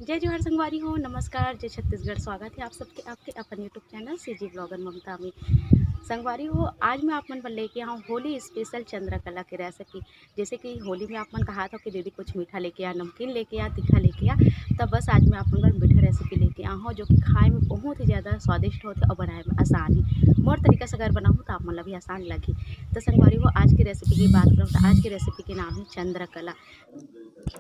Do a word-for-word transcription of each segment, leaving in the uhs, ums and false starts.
जय जोहार संगवारी हो, नमस्कार, जय छत्तीसगढ़। स्वागत है आप सबके आपके अपन YouTube चैनल सीजी ब्लॉगर ममता में। संगवारी हो, आज मैं आप मन बर लेके आऊँ होली स्पेशल चंद्रकला के रेसिपी। जैसे कि होली में आप मन कहा था कि दीदी कुछ मीठा लेके आ, नमकीन लेके आ, तीखा लेके आ, तब बस आज मैं आप मन बर मीठा रेसिपी लेके आ हूँ, जो कि खाए में बहुत ही ज़्यादा स्वादिष्ट होथे और बनाए में आसान है। मोर तरीका से अगर बनाहूँ तो आप मन ला भी आसान लगही। तो संगवारी हो, आज की रेसिपी की बात करूँ तो आज की रेसिपी के नाम है चंद्रकला।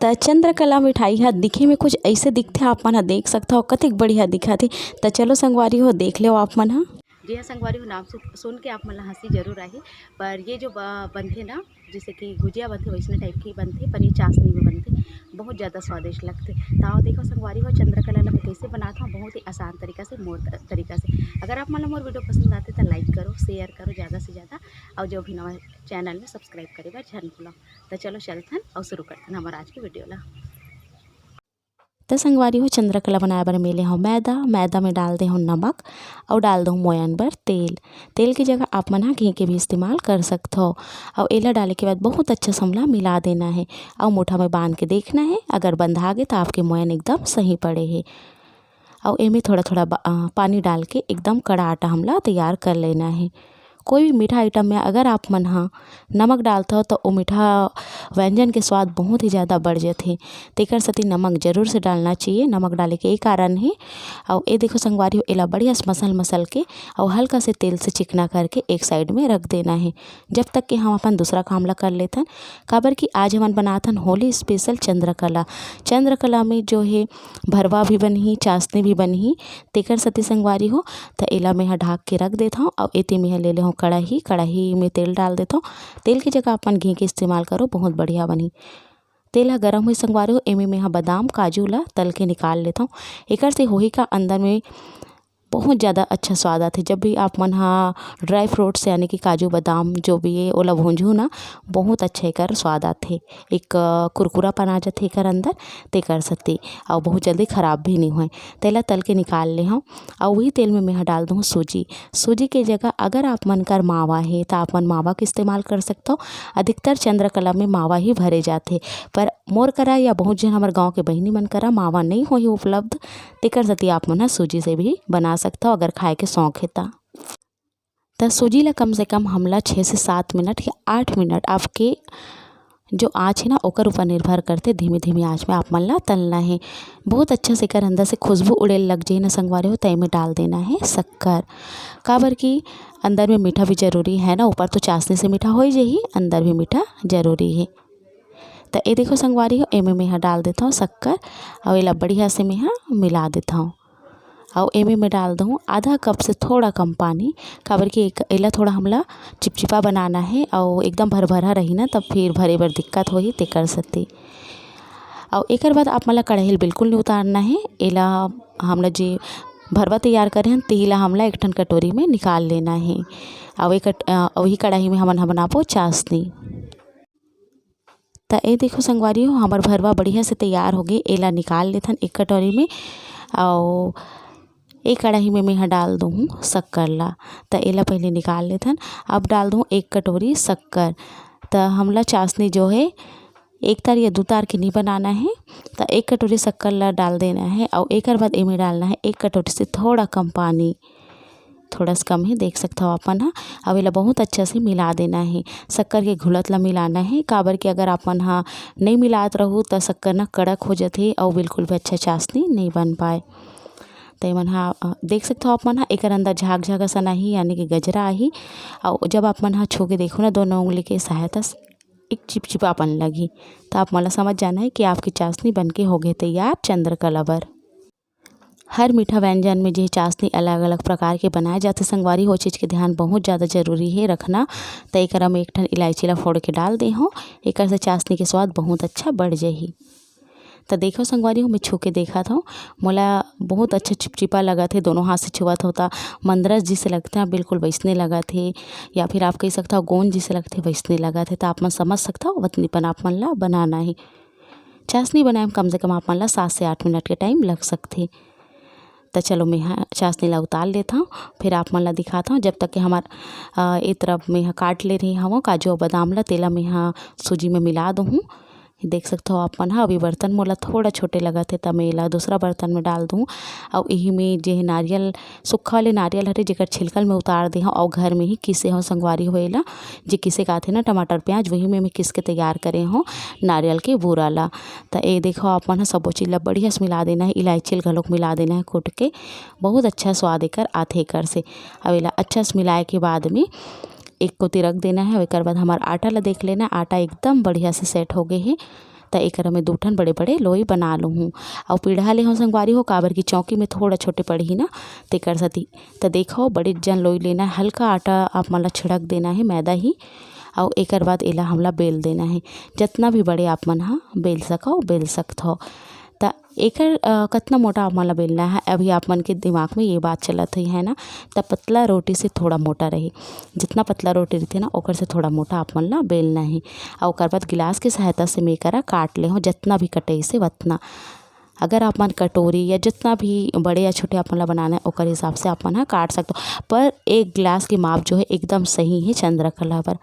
त चंद्रकला मिठाई ह दिखे में कुछ ऐसे दिखथे, आप मन ह देख सकथव कतेक बढ़िया दिखत हे। त चलो संगवारी हो, देख लेव आप मन ह। जी हाँ संगवारी हो, नाम सुन, सुन के आप मन ला हंसी जरूर आही, पर ये जो ब-, बनथे ना, जैसे कि गुजिया बनथे वैसने टाइप की बनथे, पर ये चाशनी में बनथे, बहुत ज़्यादा स्वादिष्ट लगथे। त आओ देखो संगवारी हो, चंद्रकला ला मैं कैसे बनात हूँ, बहुत ही आसान तरीका से, मोर त-, तरीका से। अगर आप मन ला मोर वीडियो पसंद आथे तो लाइक करो, शेयर करो ज़्यादा से ज़्यादा, और जो भी नवा चैनल में सब्सक्राइब करे बर झन भूलो। त चलो चलथन और शुरू करथन हमारा आज की वीडियो ला। त संगवारी हो, चंद्रकला बनाए बर मैं ले हूँ मैदा, मैदा में डाल दे हूँ नमक और डाल दे हूँ मोयन बर तेल। तेल की जगह आप मन ह घी के भी इस्तेमाल कर सकथो। और एला डाले के बाद बहुत अच्छा से हमला मिला देना है और मुठा में बांध के देखना है। अगर बंधा गे तो आपके मोयन एकदम सही पड़े है। और एमे थोड़ा थोड़ा बा-, अ, पानी डाल के एकदम कड़ा आटा हमला तैयार कर लेना है। कोई भी मीठा आइटम में अगर आप मन ह नमक डालथव तो वो मीठा व्यंजन के स्वाद बहुत ही ज़्यादा बढ़ जाथे। तेकर सेती नमक जरूर से डालना चाहिए। नमक डाले के ये कारण है। और ये देखो संगवारी हो, एला बढ़िया से मसल मसल के और हल्का से तेल से चिकना करके एक साइड में रख देना है, जब तक कि हम अपन दूसरा काम ला कर लेथन। काबर कि आज हमन बनाथन होली स्पेशल चंद्रकला। चंद्रकला में जो है भरवा भी बनही, चाशनी भी बनही, तेकर सेती संगवारी हो, त एला मैं ह ढाक के रख देथव। अउ एती मैं ह ले ले हव कड़ाही, कड़ाही में तेल डाल देथव। तेल के जगह अपन घी के इस्तेमाल करो, बहुत बढ़िया बनही। तेल ह गरम होई संगवारी हो, एमे मैं ह बादाम, काजू ला तल के निकाल लेथव। एकर से होही का अंदर में बहुत ज़्यादा अच्छा स्वाद आथे। जब भी आप मन ह ड्राई फ्रूट्स यानी कि काजू, बादाम जो भी है ओला भूंजहू ना, बहुत अच्छा एकर स्वाद आथे। एक, अ, कुरकुरापन आ जाथे एकर अंदर, तेकर सेती, अउ बहुत जल्दी खराब भी नहीं होय। तेला तल के निकाल ले हव, अउ वही तेल में मैं ह डाल दूँ सूजी। सूजी के जगह अगर आप मन कर मावा हे, त आप मन मावा के इस्तेमाल कर सकथव। अधिकतर चंद्रकला में मावा ही भरे जाथे, पर मोर करा या बहुत झन हमर गाँव के बहिनी मन करा मावा नहीं होही उपलब्ध, तेकर सेती आप मन ह सूजी से भी बना सकथव, अगर खाए के शौक हे त। त सूजी ला कम से कम हमला छः से सात मिनट या आठ मिनट आपके जो आँच हे ना, ओकर ऊपर निर्भर करथे, धीमी-धीमी आँच में आप मन ला तलना हे। बहुत अच्छा से एकर अंदर से खुशबू उड़े लग जाही ना संगवारी हो, त एमे डाल देना हे शक्कर। काबर कि अंदर में मीठा भी जरूरी हे ना, ऊपर तो चाशनी से मीठा हो ही जाही, अंदर भी मीठा जरूरी हे। त ए देखो संगवारी हो, एमे मैं ह डाल देथव शक्कर, अउ एला बढ़िया से मैं ह मिला देथव। अउ एमे मैं डाल दूँ आधा कप से थोड़ा कम पानी, काबर कि एक, एला थोड़ा हमला चिपचिपा बनाना हे, अउ एकदम भरभरा रही ना, तब फिर भरे बर दिक्कत होही, तेकर सेती। अउ एकर बाद आप मन ला कढ़ाई ल बिल्कुल नहीं उतारना हे। एला हमला जे भरवा तैयार करे हन, तेही ला हमला एक ठन कटोरी में निकाल लेना हे। अउ एक, अ, वही कढ़ाई में हमन ह बनाबो चाशनी। त ए देखो संगवारी हो, हमर भरवा बढ़िया से तैयार होगे। एला निकाल लेथन एक कटोरी में, अउ एक कढ़ाई में मैं ह डाल दूँ शक्कर ला। त एला पहले निकाल लेथन। अब डाल दूँ एक कटोरी शक्कर। त हमला चाशनी जो है एक तार या दू तार के नहीं बनाना है। त एक कटोरी शक्कर ला डाल देना है, अउ एकर बाद एमे डालना है एक कटोरी से थोड़ा कम पानी। थोड़ा सा कम ही देख सकथव अपन ह। अब एला बहुत अच्छा से मिला देना हे। शक्कर के घुलत ला मिलाना हे, काबर कि अगर अपन ह नहीं मिलात रहू त शक्कर ना कड़क हो जाथे अउ बिल्कुल भी अच्छा चाशनी नहीं बन पाए। त एमन ह, अ, देख सकथव अपन ह, एकर अंदर झाग झाग असन आही, यानी कि गजरा आही। अउ जब आप मन ह छू के देखो ना दोनों उंगली के सहायता से, एक चिपचिपापन लगही, त आप मन ला समझ जाना है कि आपकी चाशनी बन के होगे तैयार चंद्रकला बर। हर मीठा व्यंजन में जे चाशनी अलग-अलग प्रकार के बनाए जाथे संगवारी हो, चीज के ध्यान बहुत ज्यादा जरूरी हे रखना। त एकरा में एक ठन इलायची ला फोड़ के डाल दे हव, एकर से चाशनी के स्वाद बहुत अच्छा बढ़ जाही। त देखो संगवारी हो, मैं छू के देखत हव, मोला बहुत अच्छा चिपचिपा लगत हे, दोनों हाथ से छुअत हव त मंदरस जैसे लगथे, बिल्कुल वैसने लगत हे, या फिर आप कह सकथव गोंद जैसे लगथे, वैसने लगत हे। त आप मन समझ सकथव, वतनीपन आप मन ला बनाना हे। चाशनी बनाए में कम से कम आप मन ला सात से आठ मिनट के टाइम लग सकथे। त चलो, मैं ह चाशनी ला उतार लेत हव, फिर आप मन ला दिखात हव। जब तक कि हमर, अ, ए तरफ मैं ह काट ले रही हव काजू अउ बादाम ला, तेला मैं ह सूजी में मिला दूँ। देख सकत हो आप मन ह, अभी बर्तन मोला थोड़ा छोटे लगत हे, त मैं एला दूसरा बर्तन में डाल दूँ। अउ इही में जे नारियल, सूखा वाले नारियल हरे, जेकर छिलकल में उतार दे हव, अउ घर में ही किसे हव संगवारी हो एला, जे किसे काथे ना टमाटर प्याज, वही में मैं किस के तैयार करे हव नारियल के बूरा ला। त ए देखो आप मन ह सबो चीज ला बढ़िया से मिला देना हे, इलायची ल घलोक मिला देना हे कूट के, बहुत अच्छा स्वाद एकर आथे एकर से। अब एला अच्छा से मिलाए के बाद में एक कोती रख देना हे। एकर बाद हमार आटा ला देख लेना, आटा एकदम बढ़िया से सेट हो गए हे। त एकर में दू ठन बड़े-बड़े लोई बना लूहूँ। अउ पीढ़ा ले हव संगवारी हो, काबर कि चौकी में थोड़ा छोटे पड़ही ना, तेकर सेती। त देखो, बड़े जन लोई लेना हे, हल्का आटा आप मन ला छिड़क देना हे, मैदा ही। अउ एकर बाद एला हमला बेल देना हे। जतना भी बड़े आप मन ह बेल सकव, बेल सकथव। त एकर, अ, कतना मोटा आप मन ला बेलना हे, अभी आप मन के दिमाग में ये बात चलत होही, है ना? त पतला रोटी से थोड़ा मोटा रही, जितना पतला रोटी रहिथे ना, ओकर से थोड़ा मोटा आप मन ला बेलना हे। अउ ओकर बाद गिलास के सहायता से मैं एकरा काट ले हव, जतना भी कटई से वतना। अगर आप मन कटोरी या जितना भी बड़े या छोटे आप मन ला बनाना हे, ओकर हिसाब से आप मन ह काट सकथव, पर एक गिलास के माप जो हे एकदम सही हे चंद्रकला बर।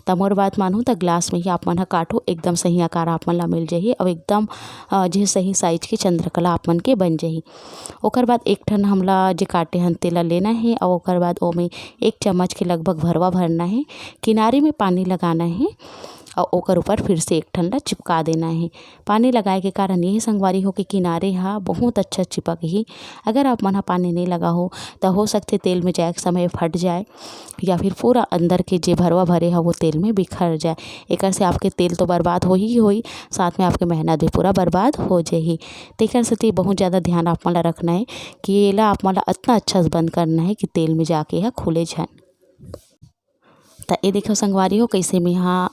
त मोर बात मानहू त गिलास में ही आप मन ह काटहू, एकदम सही आकार आप मन ला मिल जाही, अउ एकदम, अ, जे सही साइज के चंद्रकला आप मन के बन जाही। ओकर बाद एक ठन हमला जे काटे हन तेला लेना हे, अउ ओकर बाद ओमे एक चम्मच के लगभग भरवा भरना हे, किनारे में पानी लगाना हे, अउ ओकर ऊपर फिर से एक ठन ला चिपका देना हे। पानी लगाए के कारण ये संगवारी हो के किनारे ह बहुत अच्छा चिपक ही। अगर आप मन ह पानी नहीं लगा हो, त हो सकथे तेल में जाए के समय फट जाए, या फिर पूरा अंदर के जे भरवा भरे ह वो तेल में बिखर जाए। एकर से आपके तेल तो बर्बाद हो ही होई, साथ में आपके मेहनत भी पूरा बर्बाद हो जाही। तेकर सेती बहुत ज़्यादा ध्यान आप मन ला रखना है कि एला आप मन ला अतना अच्छा से बंद करना है कि तेल में जाके ह खुले झन। त ए देखो संगवारी हो, कैसे मैं हा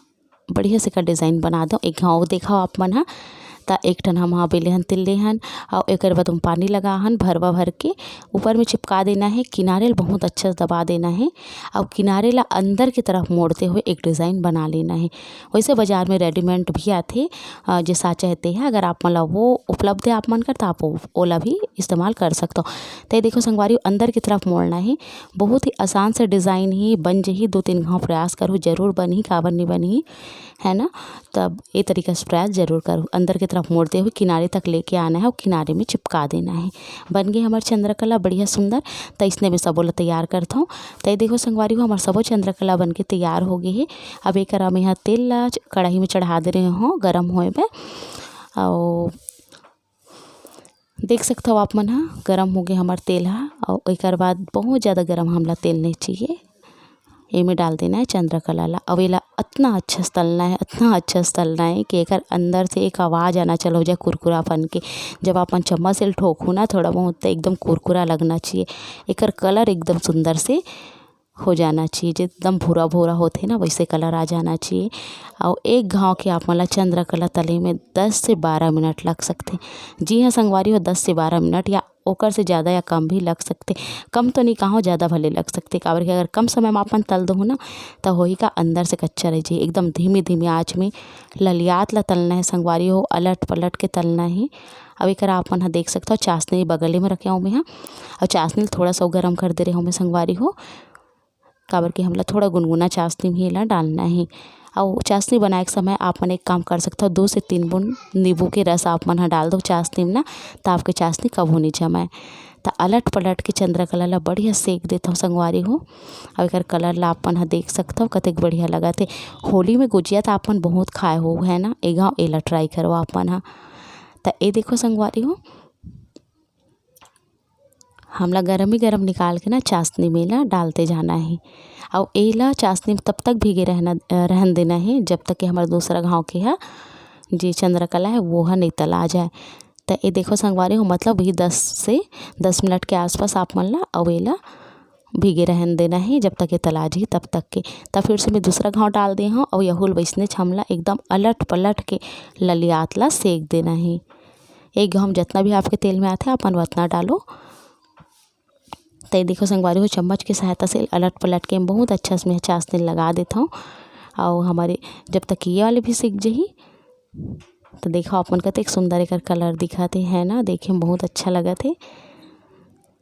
बढ़िया से का डिज़ाइन बना दो। एक घाव देखो आप मन हा, त एक ठन हम हा बेले हन, तिल्ले हन, अउ एकर बाद हम पानी लगा हन भरवा भर के, ऊपर में चिपका देना है, किनारे ल बहुत अच्छा से दबा देना है, अउ किनारे ला अंदर की तरफ मोड़ते हुए एक डिज़ाइन बना लेना है। वैसे बाजार में रेडीमेड भी आथे, अ, जे साँचा हे ते ह, अगर आप मन ला वो उपलब्ध है आप मन कर, त आप ओ-, ओला भी इस्तेमाल कर सकथो। त ये देखो संगवारी, अंदर की तरफ मोड़ना है, बहुत ही आसान से डिज़ाइन ही बन जही। दो तीन घाव प्रयास करो, जरूर बनही, काबर नहीं बनही, है ना? तब ये तरीका से प्रयास जरूर करो। अंदर की तरफ मोड़ते हुए किनारे तक लेके आना है और किनारे में चिपका देना है। बन गई हमार चंद्रकला बढ़िया सुंदर। त इसने में सबो ला तैयार करथो। त ये देखो संगवारी हो, हमार सबो चंद्रकला बन के तैयार हो गई है। अब एक में यहाँ तेल ला च-, कढ़ाई में चढ़ा दे रहे हो गरम होए बर। और देख सकथव आप मन ह, गरम हो गए हमार तेल ह। और एक बाद बहुत ज़्यादा गरम हमला तेल नहीं चाहिए। एमे डाल देना है चंद्रकला ला। अब एला अतना अच्छा से तलना है, अतना अच्छा से तलना है कि एकर अंदर से एक आवाज़ आना चालू हो जाए कुरकुरापन के। जब अपन चम्मच से ठोकहू ना थोड़ा बहुत, तो एकदम कुरकुरा लगना चाहिए। एकर कलर एकदम सुंदर से हो जाना चाहिए, जे एकदम भूरा भूरा होथे ना, वैसे कलर आ जाना चाहिए। और एक घाव के आप मन ला चंद्रकला तले में दस से बारह मिनट लग सकथे। जी हाँ संगवारी हो, दस से बारह मिनट या ओकर से ज़्यादा या कम भी लग सकथे। कम तो नहीं कहो, ज़्यादा भले लग सकथे, काबर कि अगर कम समय में अपन तल दो ना, तो होही का अंदर से कच्चा रह जाही। एकदम धीमी धीमी आँच में ललियात ला तलना है संगवारी हो, अलट पलट के तलना है। अब एक आप मन ह देख सकथव, चाशनी बगले में रखे हूँ मैं ह, और चाशनी ल थोड़ा सा गरम कर दे रहे हूँ मैं संगवारी हो, काबर कि हमला थोड़ा गुनगुना चाशनी में ही एला डालना है। और चाशनी बनाए के समय आप मन एक काम कर सकथव, दो से तीन बूंद नींबू के रस आप मन ह डाल दो चाशनी में ना, तो आपके चाशनी कभू नहीं जमाए। त अलट पलट के चंद्रकला ला बढ़िया सेक देथव संगवारी हो। अब एकर कलर ला आप मन ह देख सकथव, कतेक बढ़िया लगत हे। होली में गुजिया त आप मन बहुत खाए हो, है ना? ए घाव एला ट्राई करो आप मन ह। त ए देखो संगवारी हो, हमला गरम ही गरम निकाल के ना चाशनी में ला डालते जाना है। और एला चाशनी में तब तक भीगे रहना, अ, रहन देना है, जब तक कि हमारा दूसरा घाव के है जे चंद्रकला है वो है नहीं तला जाए। त ये देखो संगवारी हो, मतलब ये दस से दस मिनट के आसपास आप मन ला और एला भीगे रहन देना है, जब तक ये तला जी तब तक के। त फिर से मैं दूसरा घाव डाल दे हूँ और यहूल वैसने छमला एकदम अलट पलट के ललियात ला सेक देना है। एक घाव जितना भी आपके तेल में आते, अपन उतना डालो। त ये देखो संगवारी हो, चम्मच के सहायता से अलट पलट के बहुत अच्छा इसमें चाशनी लगा देता हूँ। और हमारे जब तक ये वाले भी सीख जही, तो देखो आप मन कतेक सुंदर एकर कलर दिखत हे, है ना? देखे में बहुत अच्छा लगत हे।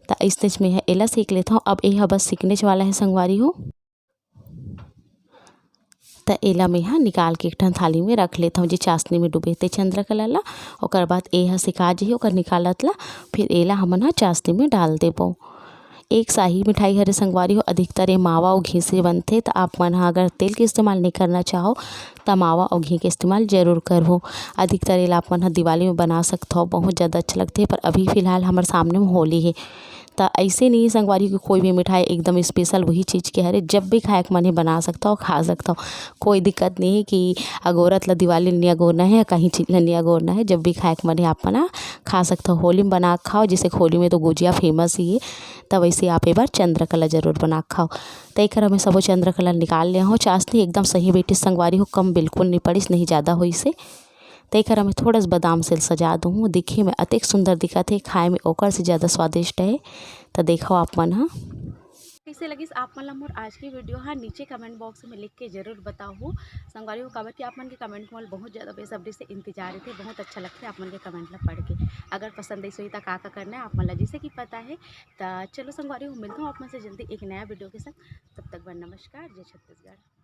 त इस स्टेज में है, एला सीख लेता हूँ। अब ये बस सीखने वाला है संगवारी हो। त एला मेंहा निकाल के एक ठन थाली में रख लेथंव, जे चाशनी में डूबे ते चंद्रकला ला। ओकर बाद एहा सिका जही, ओकर निकालत ला फिर एला हमन ह चाशनी में डाल देबो। एक शाही मिठाई हरे संगवारी हो, अधिकतर ये मावा अउ घी से बनथे। त आप मन ह अगर तेल के इस्तेमाल नहीं करना चाहो, त मावा अउ घी के इस्तेमाल जरूर करहू। अधिकतर एला आप मन ह दिवाली में बना सकथव, बहुत ज़्यादा अच्छा लगथे। पर अभी फिलहाल हमर सामने में होली हे, त ऐसे नहीं संगवारी हो कि कोई भी मिठाई एकदम स्पेशल वही चीज़ के हरे, जब भी खाए के मन हे बना सकथव, खा सकथव, कोई दिक्कत नहीं है कि अगोरत ला दिवाली नहीं अगोरना है, कहीं चीज़ ला नहीं अगोरना है। जब भी खाए के मन हे आप मन ह खा सकथव। होली में बना के खाओ, जैसे कि होली में तो गुजिया फेमस ही है, त वैसे आप एक बार चंद्रकला जरूर बना के खाओ। त एकर हमें सबो चंद्रकला निकाल ले हो। चाशनी एकदम सही बैठिस संगवारी हो, कम बिल्कुल नहीं पड़िस, नहीं ज़्यादा होइस हे। त एकर हमें थोड़ा सा बादाम से सजा दूँ, दिखे में अतेक सुंदर दिखत हे, खाए में ओकर से ज़्यादा स्वादिष्ट है। त देखो आप मन ह। कैसे लगिस आप मन ला मोर आज की वीडियो? हाँ, नीचे कमेंट बॉक्स में लिख के जरूर बताओ संगवारी हो, काबर कि आप मन के कमेंट मोला बहुत ज़्यादा बेसब्री से इंतजार रहिथे। बहुत अच्छा लगथे आप मन के कमेंट ला पढ़ के। अगर पसंद आइस होही त का का करना है आप मन ला जैसे कि पता है। त चलो संगवारी हो, मिलता हूँ आप मन से जल्दी एक नया वीडियो के साथ। तब तक बर नमस्कार, जय छत्तीसगढ़।